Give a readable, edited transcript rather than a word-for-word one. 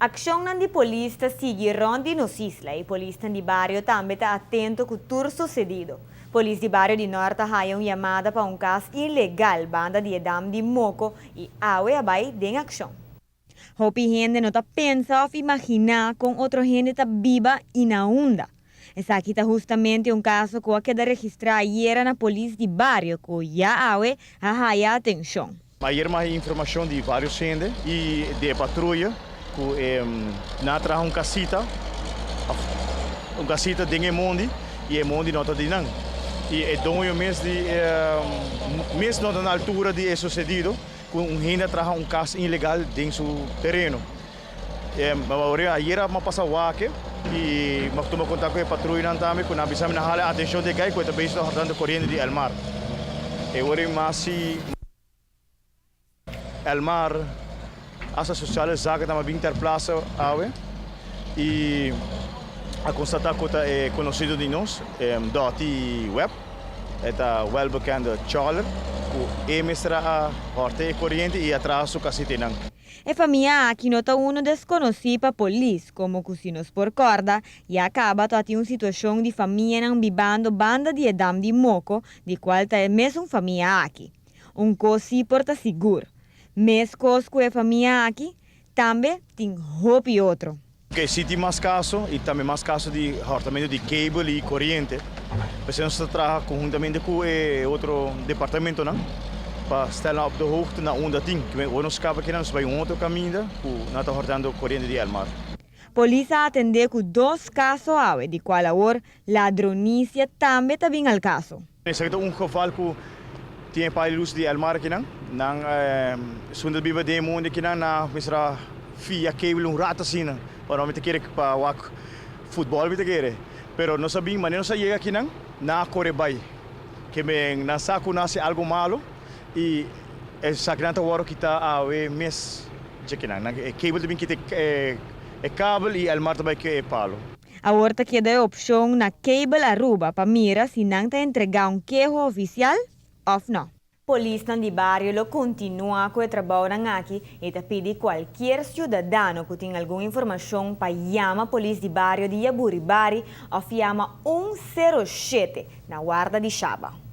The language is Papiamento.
Akshonnan di polis ta sigui rònt di nos isla i polisnan di bario tambe ta atento ku tur susedido. Polis di bario di Nort a haya un yamada pa un kas ilegal banda di e dam di Moko i awe a bai den akshon. Hopi hende no ta pensa òf imaginá kon otro hende ta biba i na unda. Esaki ta hustamente un kaso ku a keda registrá ayera na polis di bario ku ya awe a haya atenshon. Ayer m'a haya informacion di varios hende y di e patruya cu nan a traha un casita of un casita den e mondi y e mondi no ta di nan. Y e doño mes di mes no ta na altura di e sucedido cu un hende a traha un cas ilegal den su tereno. Ayer m'a pasa wak y m'a tuma contacto cu e patruyanan tambe cu nan a bisa mi nan hala atencion di e guy cu e ta bezig ta hortando coriente di Elmar. E ora m'a haci. Elmar, Hasta sociale zaken ta bin ter plaatse awe y a constata cu ta e conocido di nos, Dotty Webb, e ta welbekende choler cu e mester a horta e coriente y a traha su casita eynan. E famia aki no ta uno desconoci pa polis, como cu si nos por corda, ya caba ta tin un situacion di famianan bibando banda di e dam di Moko, di cual ta e mesun famia aki. Un cos si por ta sigur, mescos cu e famia aki, tambe tin hopi otro. Oké, si tin mas caso y tambe mas caso di hortamento di cable y coriente. P'esei nos ta traha conhuntamente cu e otro departamentonan pa stel nan op de hoogte na unda tin. Ora nos caba kinan nos bay un otro caminda cu nan ta hortando coriente di Elmar. Polis a atendé ku dos kaso awe di kual awor ladronisia tambe ta bin al kaso. Esaki ta un geval ku tin e pali lus di Elmar akinan. Nan esun ta biba den e mundo akinan nan mester a fia cable un rato asina pa mi ta kere pa wak futbol mi ta kere pero nos a bin manera nos a yega akinan nan a kore bai ke men nan sa ku nan hasi algo malo i esakinan ta wòrdu kita awe mes dje kinan nan e cable ta bin kita e kabel i Elmar ta bai ke e palo. Awor ta keda e opshon na Cable Aruba pa mira si nan ta entregá un keho ofisial òf no. Polisnan di bario lo kontinuá ku e trabounan aki i ta pidi kualkier siudadano ku tin algun informashon pa yama polis di bario di Jaburibari òf yama 107 na warda di Shaba.